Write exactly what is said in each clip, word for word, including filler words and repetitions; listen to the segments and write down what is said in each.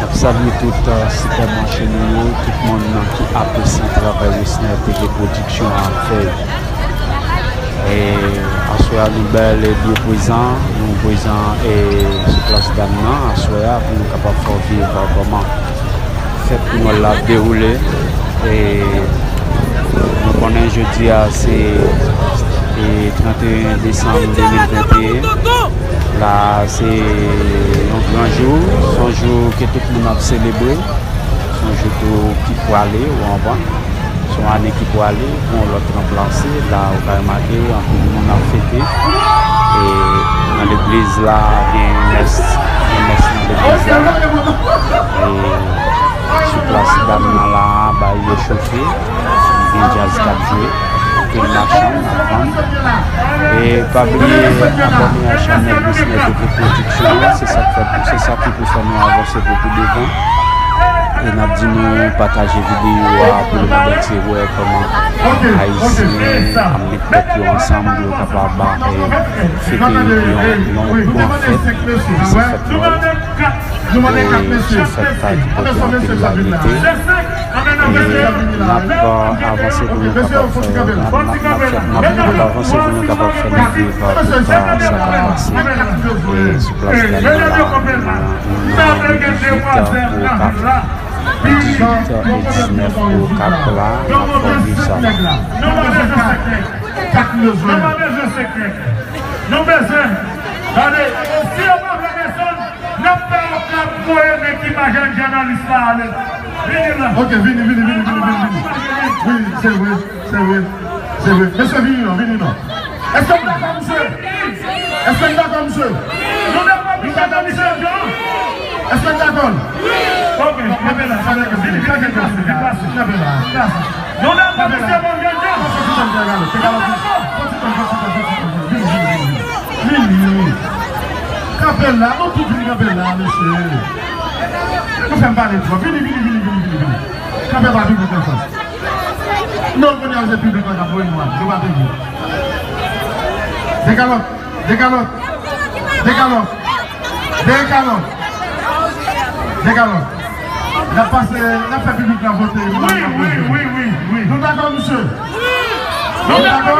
N ap salye tout, eh, sipòmache nou yo, tout moun nan ki apresye travay Wisner T V Production ap fè. E aswè a nou bèl e byen prezan, nou prezan e sou plas dam nan aswè a pou nou kapab fè w viv kòman fèt Nwèl la ap dewoule. E nou konnen jodi a se e trannteyen desanm de mil venteyen. La a se yon gran jou, se yon jou ke tout moun ap selebre, se yon jou tou ki prale, ou konprann. Se yon ane ki prale, pou yon lòt ranplase. La ou ka remake anpil moun ap fete. E nan legliz la, gen mès, gen mès nan legliz la. E sou plas dam nan la, bagay yo chofe. Gen djaz k ap jwe, anpil machann ap vann. E pa bliye abòne a chanèl Wisner T V Production an, se sa k fè, se sa ki pou fè nou avanse pou pi devan. E n ap di nou pataje videyo a pou lemonn antye wè kòman Ayisyen ap met tèt yo ansanm pou yo kapab, eh, fete yon, yon gran fèt ki se fèt Nwèl. E se fèt sa ki pote anpil lamite. E n ap, eh, avanse pou nou kapab fè, n ap, n ap, n ap fè, n ap, n ap avanse pou nou kapab fè nou viv tout sa k ap pase, eh, sou plas Dam nan la, nan, nan dizuit Okap, dizuit e diznèf Okap la, n ap fè w viv sa la. Nou pa bezwen sekrè. Nou bezwen. Gade, si yo pa vle desann, n ap fè Okap voye nèg ki pa jèn jounalis la ale. Vini la. Ok, vini, vini, vini, vini, vini, vini. Wi, se vre, se vre, se vre. Mesye, vini non, vini non. Èske n dakò, mesye? Èske n dakò, mesye? Nou dakò, mesye Jean? Èske n dakò? Ok, kanpe la, kanpe la, vini, vini, vini, vini, vini, vini, vini. Nou dakò, mesye Jean? Nou dakò. Vini, vini, vini. Kanpe la, nou tout vini kanpe la, mesye. Nou fè m pale twòp. Vini, vini, vini, vini, vini, vini. Kanpe ba piblik lan fas. Non, kounye a se piblik lan k ap voye nou ale. Nou pa peye. Dekalòt, dekalòt, dekalòt, dekalòt, dekalòt. N ap pase, n ap fè piblik lan vote. Wi, wi, wi, wi, wi. Nou dakò, mesye? Nou dakò?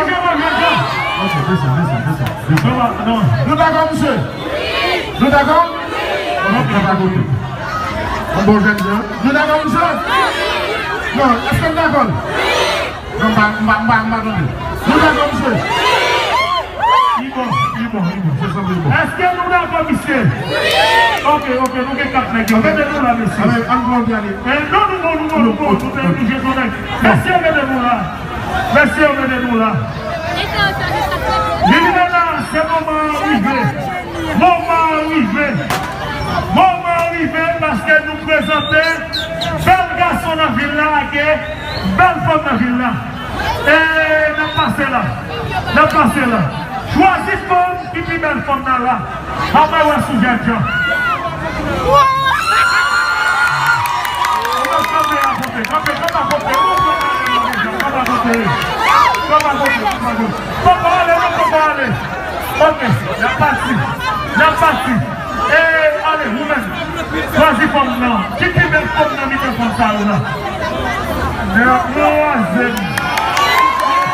Ok, desann, desann, desann, desann. Nou dakò, mesye? Nou dakò? Ok, nou pa koute. Yon bon jèn jan. Nou dakò, mesye? Non, èske n dakò? Non, m pa, m pa, m pa, m pa tande. Nou dakò, mesye? Li bon, li bon, li bon. Se sanble bon. Èske nou dakò, mesye? Ok, ok, nou gen kat nèg yo. Mete nou la, mesye. Ann pran, ann pran, ale. Eh, non, nou bon, nou bon, nou bon. Nou te oblije konnen. Mesye, mete nou la. Mesye, mete nou la. Li rive la, se moman an rive. Moman an rive. Moman an rive paske nou prezante bèl gason nan vil la ak bèl fanm nan vil la. E n ap pase la. N ap pase la. Chwazi fanm ki pi bèl fanm nan la. Ann al wè sou jèn jan. Kanpe, kanpe, kanpe, kanpe, kanpe, kanpe, kanpe, kanpe, kanpe, kanpe, kanpe, kanpe, kanpe, ale, non, kanpe, ale. Ok, n ap pati. N ap pati. E, ale, ou menm. Chwazi fanm nan. Ki pi bèl fanm nan mitan fanm sa yo la? Nèg mwaze.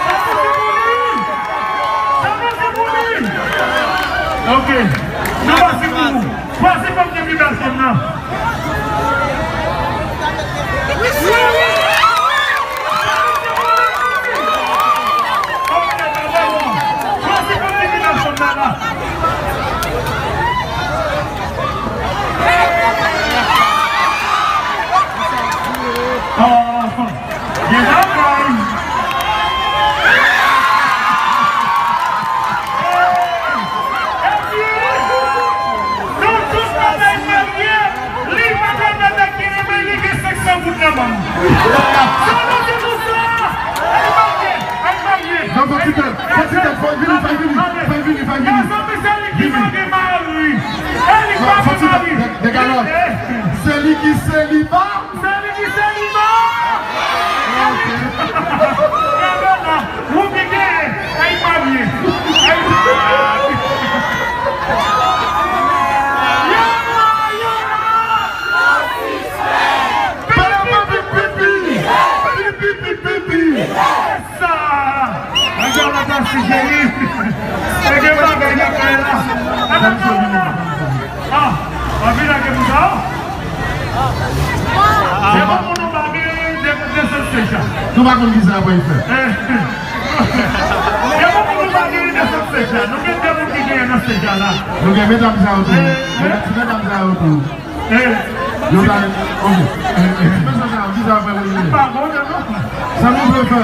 Sa pase pou li. Sa pase pou li. Ok. Nou pase pou ou. Chwazi fanm ki pi bèl fanm nan. Ok, pa bon. Chwazi fanm ki pi bèl fanm nan la. Ah, gen bagay. Epi, nou tout bagay marye, li pa ka mete ki renmen li gen senk san goud nan men l. Sa nou di pou sa? Ay marye, ay marye. Non, fò ti tèt, fò ti tèt, fò vini, fò vini, fò vini, fò vini. Gazon, se li ki pa gen mari. E li pa gen mari. Dekalòt. Se li ki seliba. Se li ki seliba. Gade la, ou ki genyen, ay marye. Ay marye. Yora, yora. E gen bagay nan kay la. Gade sa. Ah, w ap vin ak moun sa? Se pa moun nou pa gen de, de sèt sèt la. Nou pa konn ki sa apre l fè. Eh. Se pa moun nou pa gen de sèt sèt la. Nou gen de moun ki genyen nan sèt la la. Nou gen medam sa yo tou. Eh, eh. Ti medam sa yo tou. Eh. Yo ta, ok. Ti mesye sa, ki sa fè nou ye? Pa bon, non. Sa nou vle fè?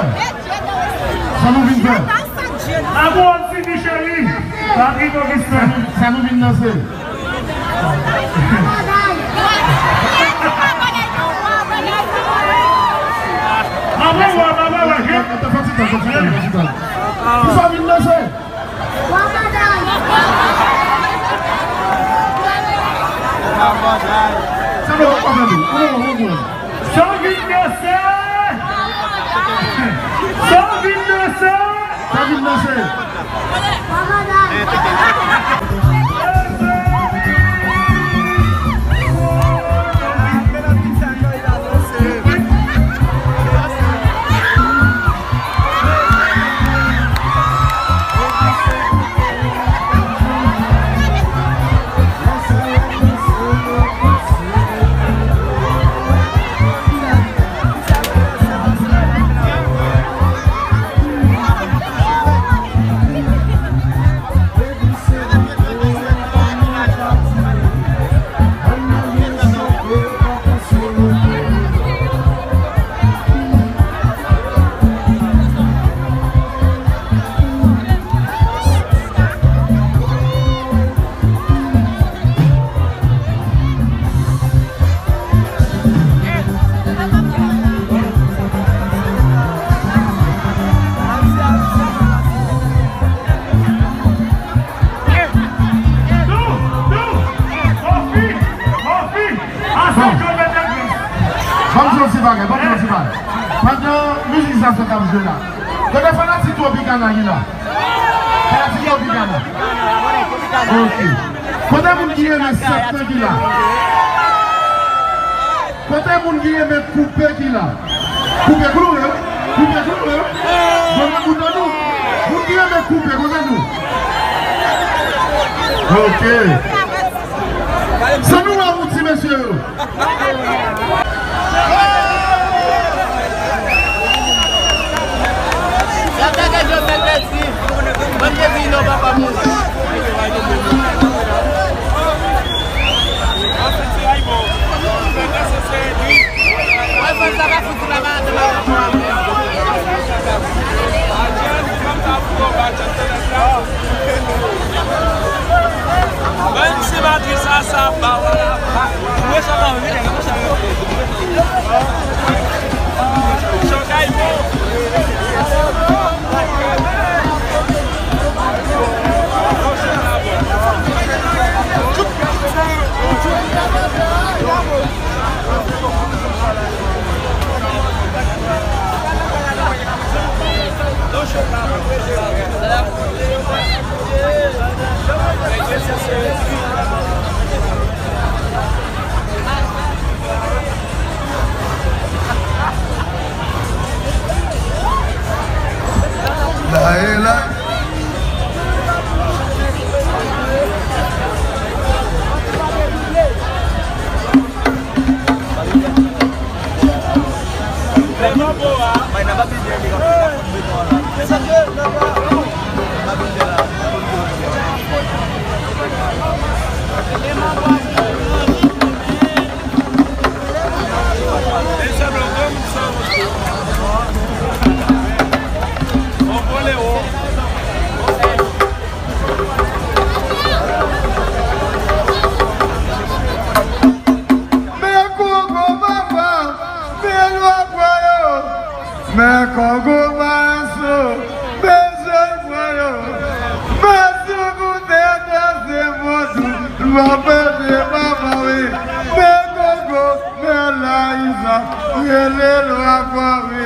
Sa nou vin fè? Abò ti vi cheri. Patrick Augustin. Sa nou vin danse? Apre wè, apre wè, ke? Fè ti tan, fè ti tan, fè ti tan. Ki sa vin danse? Sa vle pa fè nou. Ou wè, ou wè. Sa vin danse! Sa vin danse! Sa vin danse! Bon. Ban m di yon ti bagay, ban m di yon ti bagay. Pandan mizik sa sot ap jwe la, kote fanatik Tropicana ki la? Fanatik Tropicana. Ok. Kote moun ki renmen sèt lan ki la? Kote moun ki renmen koupe ki la? Koupe kloure wi. Koupe kloure wi. Bon, nou kontan nou. Moun ki renmen koupe, kontan nou. Ok. Sa nou wè pou ti mesye yo? Menm si matris la sa ap ba w la, mwen sa pa vin, mwen sa. Chokay bon. La e la. Men Kongo papa, men lwa pran yo. Men Kongo maestro, men jèn pran yo. Men si w koute danse vodou, lwa pete papa wi. Men Kongo, men Layisa, rele lwa pran wi.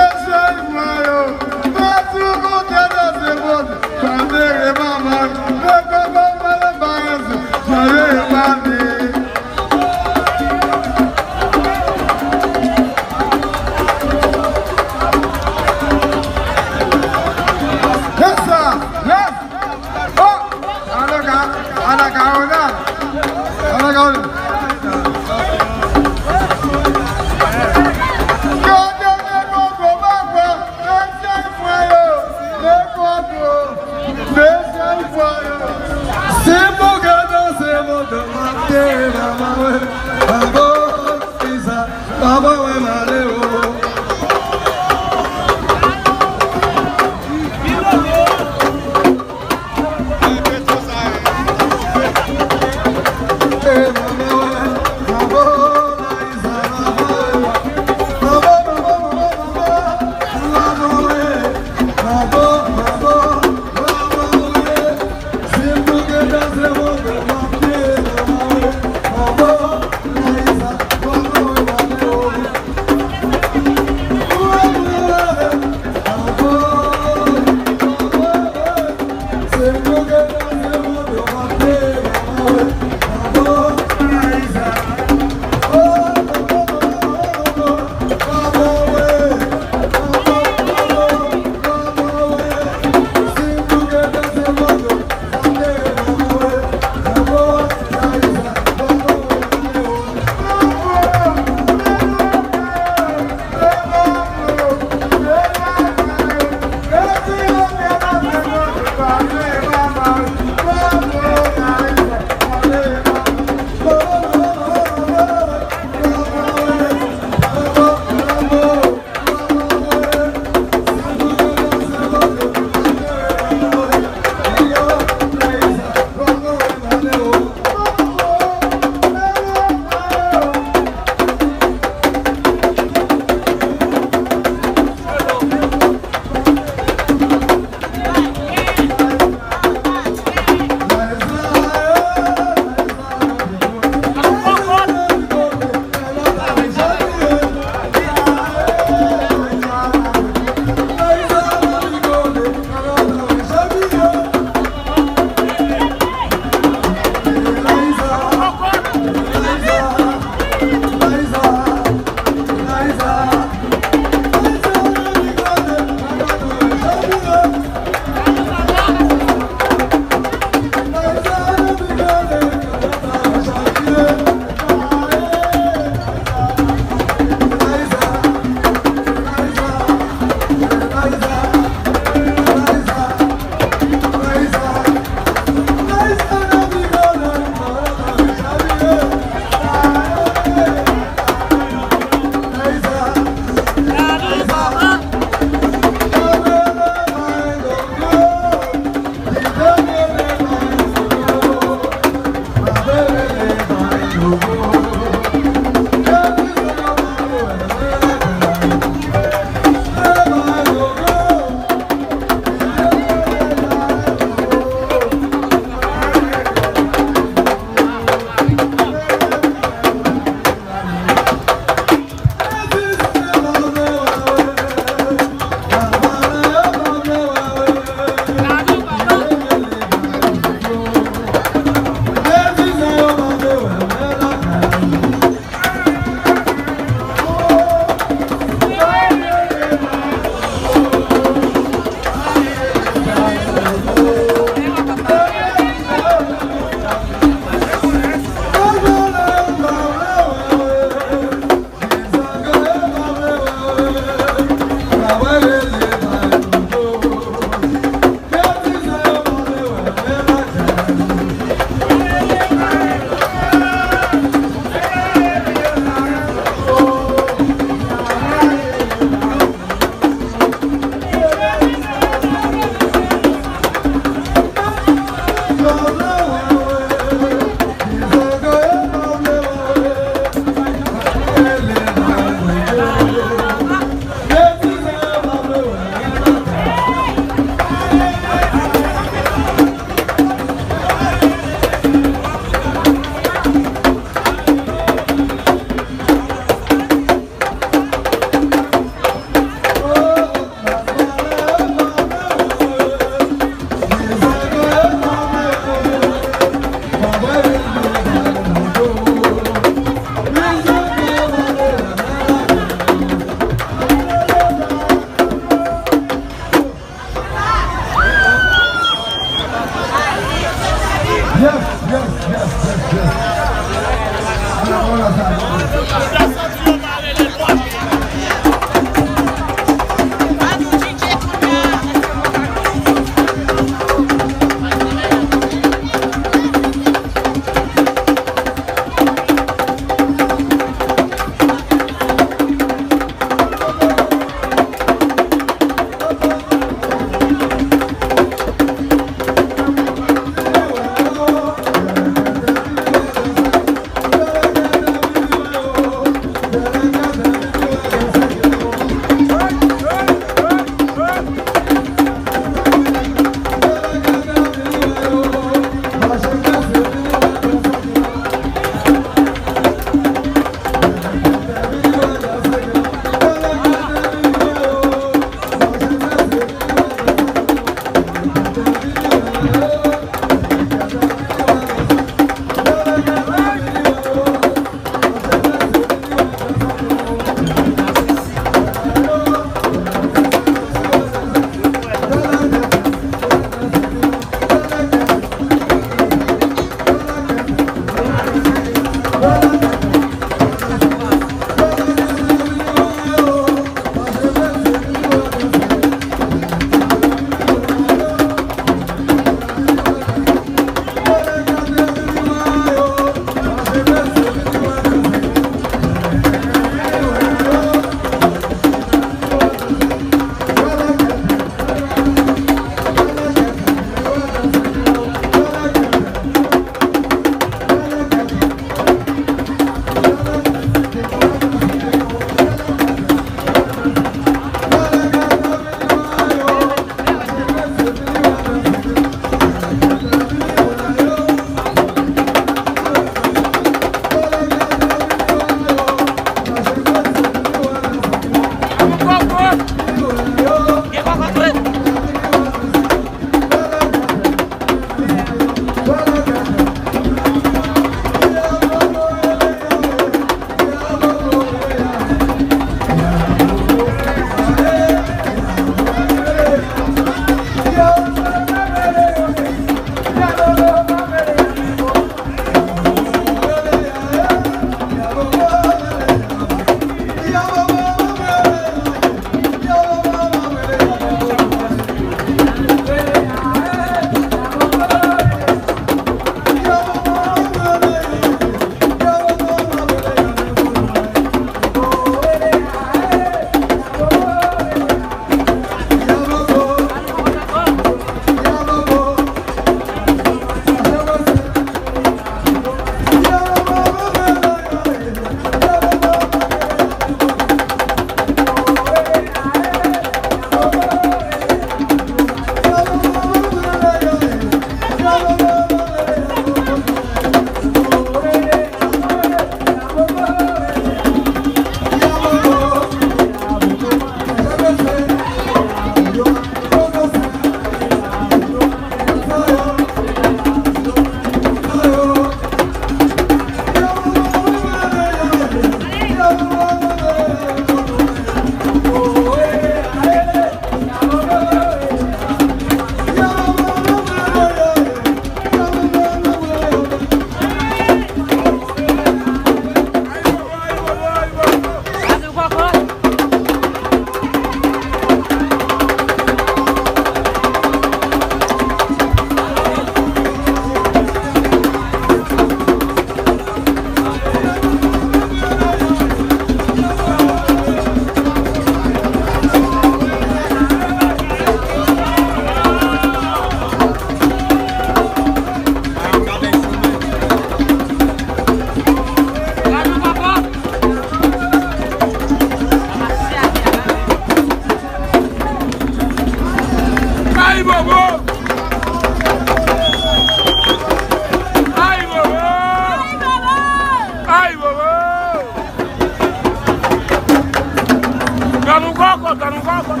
Tann ou kòkòt, tann ou kòkòt.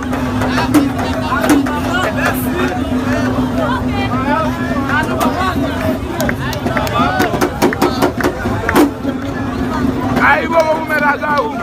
Ayibobo pou mèt Agawou.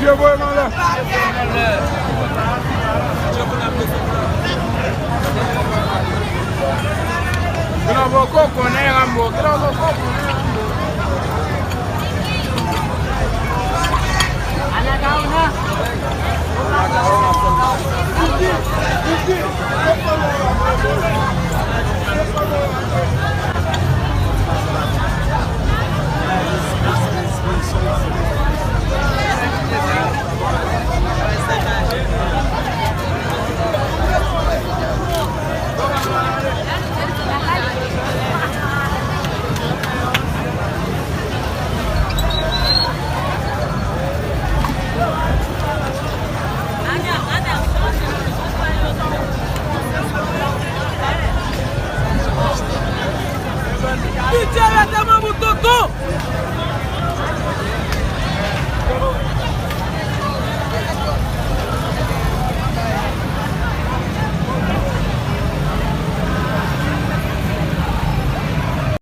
Vye voye m anlè. Kilòvo koko nan Ranbo, kilòvo koko nan Ranbo.